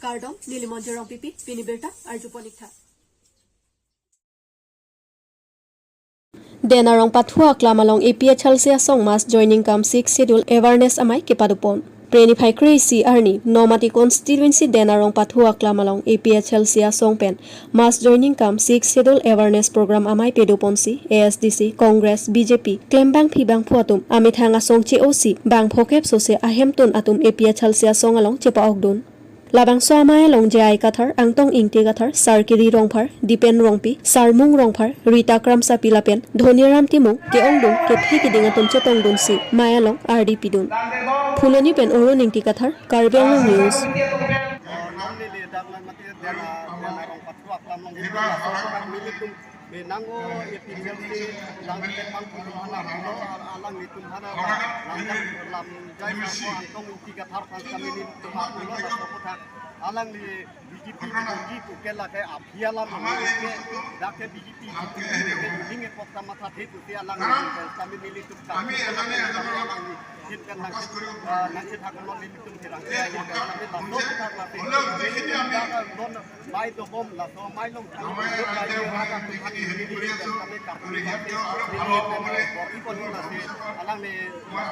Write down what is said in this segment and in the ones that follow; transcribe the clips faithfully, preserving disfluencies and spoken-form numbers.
Kardom, neli Monjir Rongpipi, pini birta arjupon ik tha. Den arong pathu aklam along A P H L C asong mass joining cum sixth schedule awareness amei kepadopon. Phre niphai kre-isi arni Nomati constituency Den arong pathu aklam along A P H L C asong pen mass joining cum sixth schedule awareness program amei padoponsi A S D C, Congress, B J P klembangpi bangphu atum amethang asong che-osi bang phokep sose ahemtun atum A P H L C asong along chepa-okdun. Labangso amei along J I Kathar, Angtong Ingti Kathar, Sarkiri Rongphar, Dipen Rongpi, Sarmung Rongphar, Rita Kramsapi lapen Dhoniram Timung ke-ongdung kethe keding atum chetongdunsi mei along ardi pidun. Phuloni pen Arun Ingti Kathar, Karbi Anglong News. Menango A P H L C lang tepang pulo hana pulo alanglitum hana langkar lam jai sangko Angtong Ingti Kathar pangkami nelitum pulo laso aphuthak alangli B J P B J P puke lake aphi alam ke dak ke B J P ke ning epok ta mathathe pusi alangli pangkami nelitum kami alangli hin kan nang nang thak lo nelitum hirang kami laso aphuthak lake Mai dobom laso mai long tang. Alang ni mass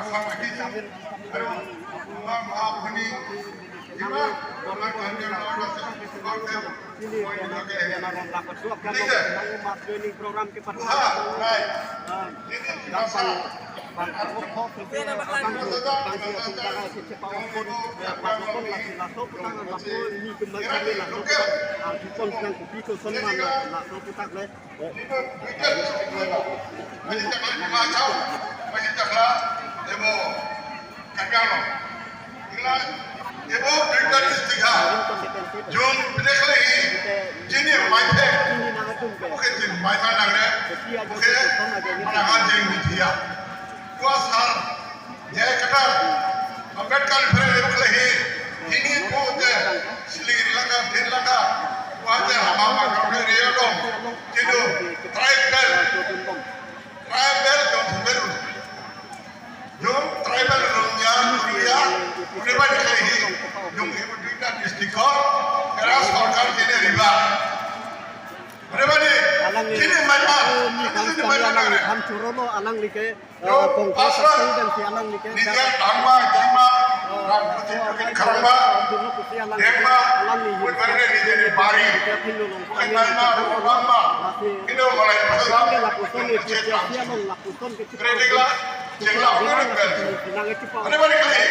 joining program ke Jun, pine kali hi, jini mai phe, oke jin mai phe nang re, oke, mana kan jeng ni dia. Tua sar, J I Kathar, Ambedkar phere le he, hini ko te, siling laka, din laka, ko te hama ma ka phere ya dong, kido, tribal, tribal dong, tribal, dong tribal dong ya, ya, phure ba ni he, dong he duita district ko, era sorkar ke ne riba. Phure ba ni, alangli, kini mai ma, oh, mi kini kan mai ma alang re. Ham churo lo alangli ke. Yo, Congress aswang, aswang dan si alang ni ke. Nije tangma, jima, ram puti puti karangma, dengma, wetwene nije ni bari. Bukan main ma, bukan ma. Ino malai pasal. Kredit la, jengla, kredit la. Ada balik lagi.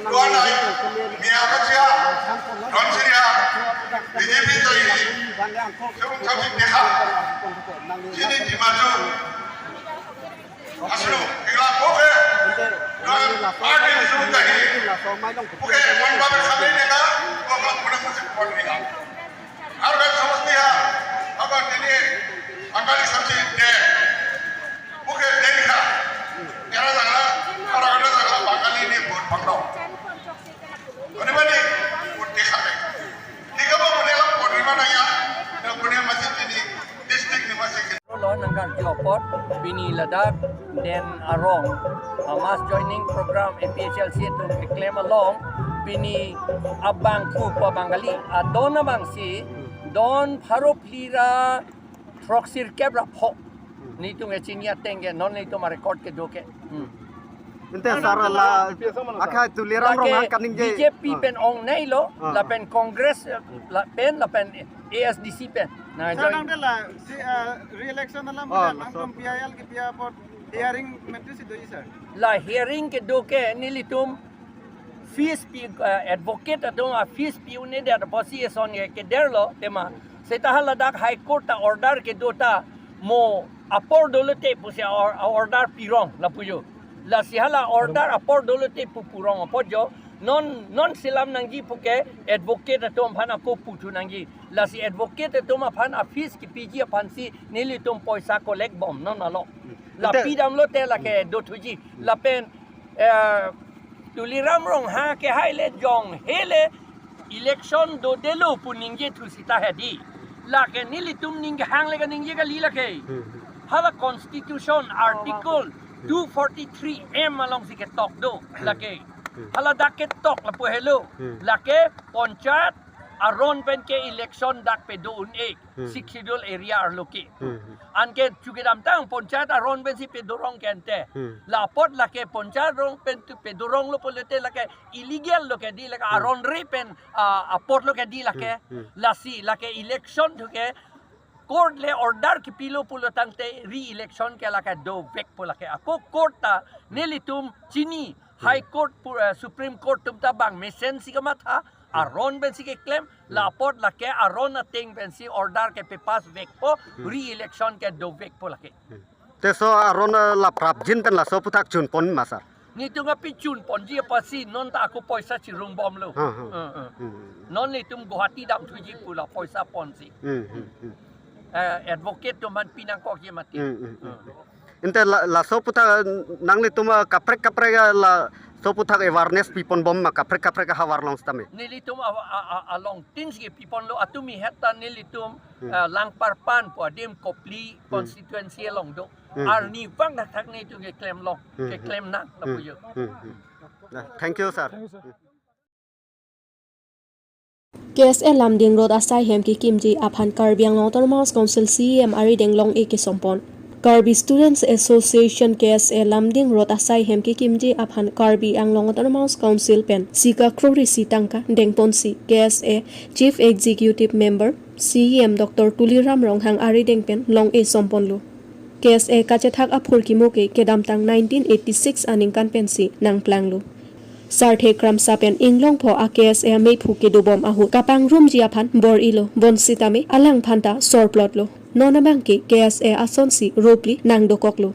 Dua nai, ni apa sia? Don Syria, B J P tadi. Sebelum kami deha. Sini di maju. Aslo, kila oke. Ron party sudah ini. Oke, mon babe kami ini ka, oke, pura musik pon ini ka. Arga somos dia, apa ini? Angkali samsi de. Oke, de ka. Kira jangla, orang ada jangla, Bangali ini buat pangdong. Ini mana? Buat de ka. Tiga apa punya lah, buat di mana ya? Yang punya masih ini, district ini masih. Lo nangkarju apot pini ladak Den arong a mass joining program A P H L C atum keklem along pini abangphu pu Bangali adon abangsi don pharo phli ra throksirkep ra pho. Nelitum kechini ateng ke non nelitum a record kedo ke. Hmm. Ante sar la akai Tuliram Ronghang kaningje. B J P pen ongnei lo, ah, lapen Congress, eh, lapen, lapen A S D C pen. Nah, sir, join. Nang de la, si, eh, re-election alam, ah, bilang laso. Nangtum P I L ke pia apot hearing mentu si do, sir. La hearing kedo ke nelitum fees pi, eh, advocate atum a fees pi-un-edet apotsi eson ke keder lo tema. Seta haladak High Court ta order kedo ta mo apor dolote pusi a or-, a order pirong lapu jo. Lasi hala order apor dolote pu purong apot jo. Non, non selam nangji puke advocate atum aphan ako puthu nangji. Lasi advocate atum aphan a fees kepiji aphansi nelitum poisa collect bom non alo. La ante pidam lote lake dothuji. Lapen, eh, Tuliram Ronghang ke hai le jong hele election dodelo pu ningje thu sita hedi. Lake nelitum ninghang le kaningje kali lake. Hmm. Hala Constitution Article two forty-three M alongsi ketok do lake. Hmm. Hala dak ketok lapu helo. Hmm. Lake panchayat aron pen ke election dak pedo un-e. Hmm. Sixth Schedule area arlo ke. Hmm. Anke chukidamtang panchayat aron pensi pedorong ke ante. Hmm. La apot lake panchayat aron pen tu pedoronglo pulote lake illegal lo ke di, lake Hmm. aron re pen, ah, apotlo ke di lake. Hmm. Hmm. Lasi lake election thu ke court le order kipilo pulo tangte re-election ke lake dovekpo lake. Ako court ta nelitum chini, High Court pu-, eh, Supreme Court atum ta bang mesensi kamatha, aron pensi keklem, la apot lake aron ateng pensi order kepepass vekpo, Hmm. re-election ke dovekpo lake. Hmm. Te laso aron, eh, la prapjin pen laso aphuthak chunpon ma sir? Nelitum aphi chunponji apotsi non ta ako poisa chirungbomlo. Ha, ha. Eh, eh. Hmm. Non nelitum Guwahati damthuji pu la poisa ponsi. Hmm, hmm, hmm. Eh, advocate atum aphan pinangkokji mati. Hmm, hmm, hmm. Hmm. Ante la, laso aphuthak nanglitum, ah, kaprek kaprek, ah, laso aphuthak awareness piponbom ma kaprek kaprek ahavar along sitame? Nelitum a, a, a, along tin si piponlo, atumi het ta nelitum, Hmm. ah, Langparpan pu adim Kopili Hmm. constituency along do. Hmm. Arnivang thakthak nelitum keklem long, Hmm. keklem nang, Hmm. lapu jo. Hmm. Hmm. Nah, thank you, sir. Thank you, sir. K S A Lumding Road asai hem kekimji aphan Karbi Anglong Autonomous Council C E M arideng long-e kesompon. Karbi Students Association K S A Lumding Road asai hem kekimji aphan Karbi Anglong Autonomous Council pen sika krori si tangka dengponsi K S A Chief Executive Member C E M Doctor Tuliram Ronghang arideng pen long-e somponlo. K S A kachethak aphurkimo ke kedamtang nineteen eighty-six aningkan pensi nangplanglo. Sarthe Kramsa pen inglongpho a K S A ameiphu kedobom ahut kapangrumji aphan bor-ilo, bonsitame alangphan ta sorplotlo. Non abang ke K S A asonsi ropli nangdokoklo.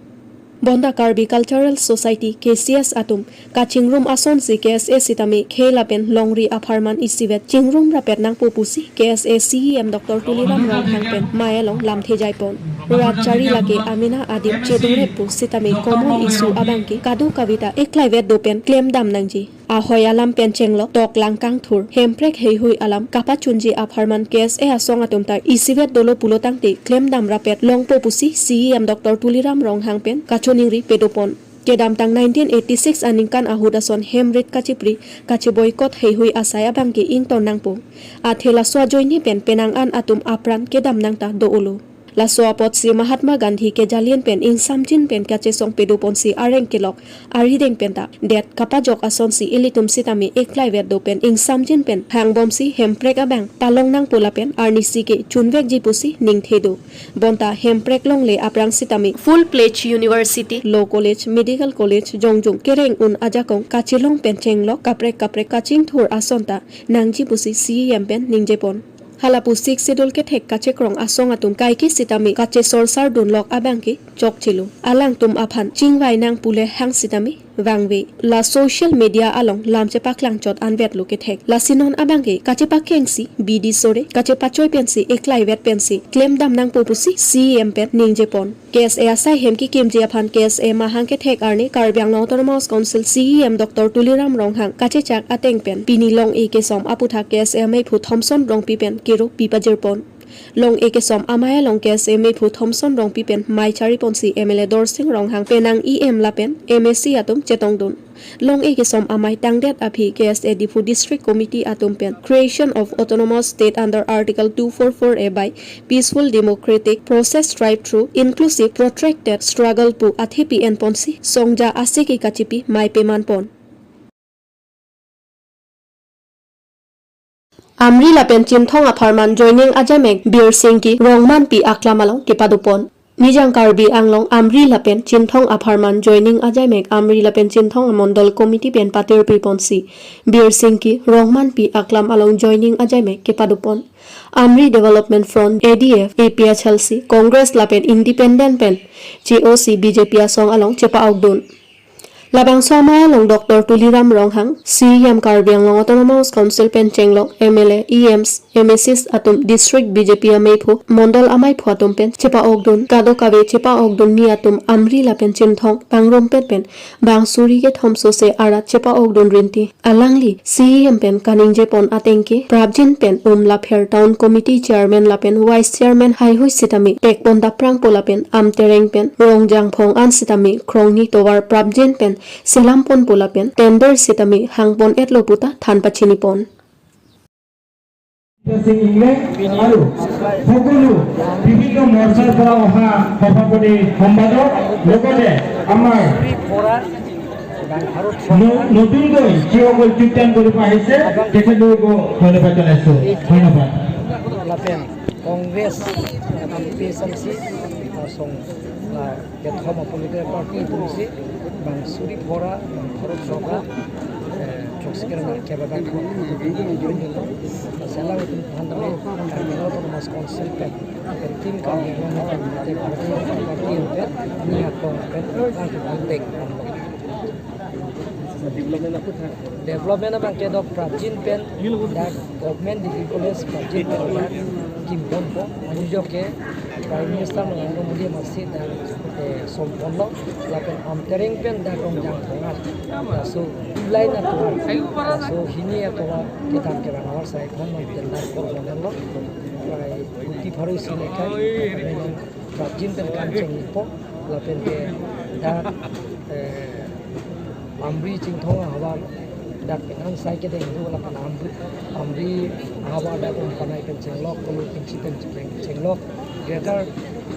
Bonta Karbi Cultural Society, K C S atum kachingrum asonsi K S A sitame khei lapen longri apharman isivet chingrum rapet nangpo pusi K S A C E M Doctor Tuliram Ronghang pen mei along lamthe jaipon. Rat chari lake amena adim chedorep pu sitame common issue abang ke kadokave ta eklaivet do pen klemdam nangji. Ahoi alam pen chenglok toklang kangthur, hemprek heihui alam kapachunji apharman K S A asong atum ta isivet dolo pulo tangte klemdam rapet longpo pusi C E M Doctor Tuliram Ronghang pen kachoningri pedopon. Kedamtang nineteen eighty-six aningkan ahut ason hemrit kachipri, kachiboycott heihui asai abang ke ington nangpo. Athe laso ajoine pen penang an atum apran kedam nangta do-olo. Laso apotsi Mahatma Gandhi kejalin pen ingsamjin pen kachesong pedoponsi areng kelok arideng penta det kapajok asonsi ilitum sitame eklaivet do pen ingsamjin pen hangbomsi hemprek abang palong nangpo lapen arnisi ke chunvekji pusi ningthedo. Bonta hemprek longle aphrang sitame full-fledged university, law college, medical college jongjung kereng un ajakong kachelong pen chenglok kaprek kaprek kachingthur ason ta nangji pusi C E M pen ningjepon. Halapu Sixth Schedule kethek kachekrong asong atum kaike sitame kachesorsar dunlok abang ke chokchelo. Alangtum aphan chingvai nang pule hang sitame vangve. La social media along lam chepaklang chot anvetlo kethek. Lasi non abang ke kachepakengsi bidi sore kachepachoi pensi eklaivet pensi klemdam nangpo pusi C E M pen ningjepon. K S A asai hem kekimji aphan K S A mahang kethek arni Karbi Anglong Autonomous Council C E M Doctor Tuliram Ronghang kachechak ateng pen pini long-e kesom aphuthak K S A meiphu Thomson Rongpi pen kero pipajirpon. Long-e kesom amei along K S A meiphu Thomson Rongpi pen mei chariponsi M L A Dorsing Ronghang penang E M lapen M A C atum chetongdun. Long-e kesom amei tangdet aphi K S A Diphu District Committee atum pen creation of Autonomous State under Article two four four A by peaceful democratic process strived through inclusive protracted struggle pu athepi enponsi songja aseki kachipi mei pemanpon. Amri lapen Chinthong apharman joining ajaimek Birsingki Rongmanpi aklam along kepadopon. Nijang Karbi Anglong Amri lapen Chinthong apharman joining ajaimek Amri lapen Chinthong amondol committee pen patirpiponsi Birsingki Rongmanpi aklam along joining ajaimek kepadopon. Amri Development Front, A D F, A P H L C, Congress lapen Independent pen che-osi B J P asong along chepa-okdun. Labangso amei along Doctor Tuliram Ronghang, C E M Karbi Anglong Autonomous Council pen chenglok M L A, E Ms, M A Cs atum district B J P ameiphu, mondol ameiphu atum pen chepa-okdun, kadokave chepa-okdunji atum Amri lapen Chinthong pangrumpet pen bang suri kethomso se arat chepa-okdun rinti. Alangli C E M pen kaningjepon ateng ke prapjin pen Umlapher Town Committee Chairman lapen Vice Chairman haihui sitame tekpon daprangpo lapen Amtereng pen Rongjangphong an sitame krongni tovar prapjin pen selamponpo lapen tender sitame hangpon-etlo puta than pachinipon. Singh England আৰু সকলো বিভিন্ন মৰ্চাৰ পৰা অহা সভাপতি সম্পাদক, লগতে আমাৰ ন-, নতুনকৈ যিসকল যোগদান কৰিব আহিছে তেখেতলোককো ধন্যবাদ জনাইছো। ধন্যবাদ। Lapen Congress, P S M C, asong, la kethom a-political party atumsi bang suri phora, bang pharo chokra, eh, choksikera na kebabang thon. Selang atum than tame, Karbi Anglong Autonomous Council pen, pen tin Karbi Anglong pen, te party, party pen, ni akong pen, party pen tek. Development abang ke do prapjin pen, dak government degree college prapjin pen dak kimponpo, anujok ke Prime Minister Narendra Modi amatsi dak, eh, somponlo, lapen Amtereng pen dak Rongjangphong an. So, tulai na tuan. So, hini atovar kedam kevang avarsai aphong non tender korponlo. Prai kuti pharo isi nekai, prapjin pen kam chengpo, lapen ke dak, eh, Amri Chinthong ahavar dak penang sai kedeng do lapen Amri, Amri ahavar dak Umpanai pen chenglok, Kolo Tingchi pen cheng-, chenglok, Greater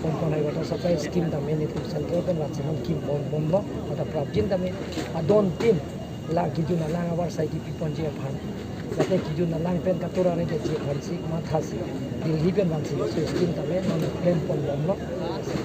Umpanai water supply scheme tame nelitum central pen rat senon kimponbomlo, ata prapjin tame adon tin la kejun alang avarsai kipiponji aphan. Lake kejun alang pen katura re keji aphansi mathasi Delhi pen vansi so scheme tame non klemponbomlo.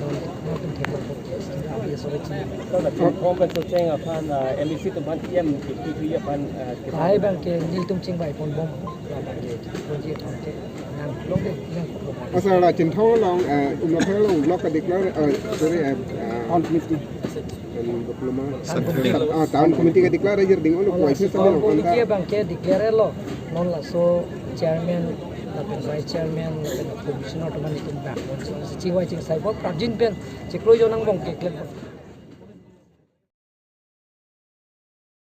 Non, non pen theklongpo ke scheme abi sore chini. Sir, la Chinthong pen socheng aphan, ah, M A C atum aphan P M fifty three aphan, ah, Lahai abang ke nelitum chingvaiponbom, labang ke ponji aphan ke nanglongde nangkokbom. Oh, sir, la Chinthong along, eh, Umlapher along block ke-declare, eh, sorry, eh, eh, Town committee. Town committee. Ah, town committee ke-declare aja ding, oh, lo, Town kuai sih committee sama lo, abang ke declare lo. Non laso chairman, lapen vice chairman, lapen commissioner atum nelitum bang. Chingvai chingsaipo, prapjin pen chiklo jo nangbong keklem.